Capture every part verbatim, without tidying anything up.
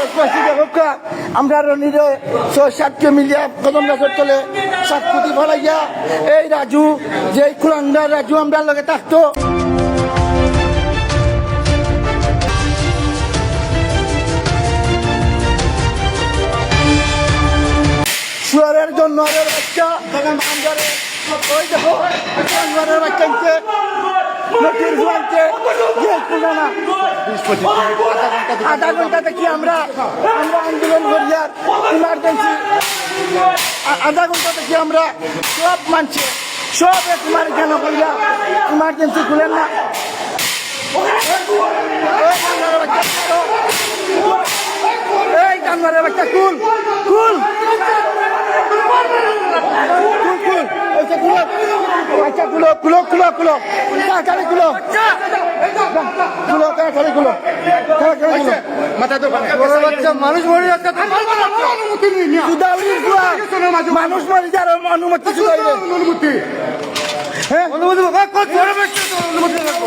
দেশবাসী দেখউক্কা, আমরা রনিরে ছয় সাতকে মিলিয়া কদম গাছর তলে সাক্ষুতি ফালাইয়া এই রাজু, যেই কুলাঙ্গার রাজু আমরার লগে থাকতো। শুয়ারের জন্য আরে বাচ্চা, আমরারে ওই দেখো, জানোয়ারের বাচ্চা আনছে, নদীর জোয়ানকে, ইয়ে, কুলাঙ্গার। আধা ঘন্টা দেখি আমরা, আমরা আন্দোলন করিয়ার ইমার্জেন্সি, আ-, আধা ঘন্টা দেখি আমরা সব মানষে, সব এক মার কেন করিয়া ইমার্জেন্সি খুলেন না। এই জানোয়ারের বাচ্চা, এই জানোয়ারের বাচ্চা, কুল, কুল। কুল, কুল। এই যে কুলো। আচ্ছা, কুলো, কুলো, কুলো, কুলো। তাড়াতাড়ি কুলো। কুলো, তাড়াতাড়ি কুলো। তাড়াতাড়ি কুলো। মাথা তো ওরা বাচ্চা মানুষ মরে যাচ্ছে, তার বাচ্চা আমার অনুমতি নেই না। সুদাউরির ফুয়া। মানুষ মরে যাওয়ার অনুমতি সুদাউরি। অনুমতি। হ্যাঁ? অনুমতি, ওই কোন ধর্মের সাথে অনুমতি লাগবে?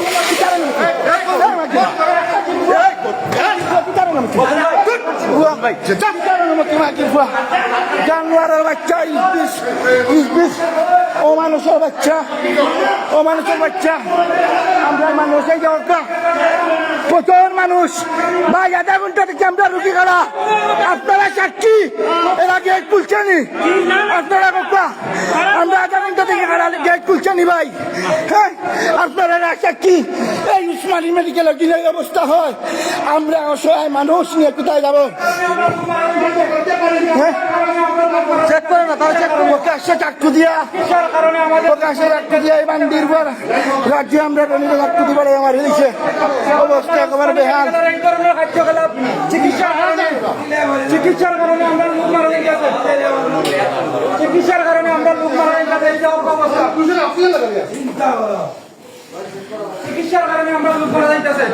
জানোয়ারের বাচ্চা, ইস বিশ, ইস বিশ, অমানুষের বাচ্চা, অমানুষের বাচ্চা। আমরা মানুষ এই যে ওটা, প্রচুর মানুষ। ভাই, আধা ঘন্টা থেকে আমরা রুগী খাড়া, আপনারা সাক্ষী। এর আগে এক পুলছেনি, আপনারা কথা, আমরা আধা ঘন্টা থেকে খাড়া, গেট খুলছেনি ভাই। হ্যাঁ, আপনারা সাক্ষী। এই উসমানী মেডিকেলে যদি এই অবস্থা হয়, আমরা অসহায় মানুষ নিয়ে কোথায় যাব? হ্যাঁ? চেক করো না, তারা চেক করো। প্রকাশ্যে চাকু দিয়া, প্রকাশ্যে চাকু দিয়া এই বান্দির পর রাজ্যে আমরা রনিরে চাকু দিবার আমার ইলিশে অবস্থা একেবারে বেহাল। চিকিৎসার কারণে, চিকিৎসার কারণে আমরা লোক মারা গেছে। চিকিৎসার কারণে আমরা লোক মারা গেছে। এই যে অবস্থা। চিকিৎসার কারণে আমরা লোক মারা যাইতেছে।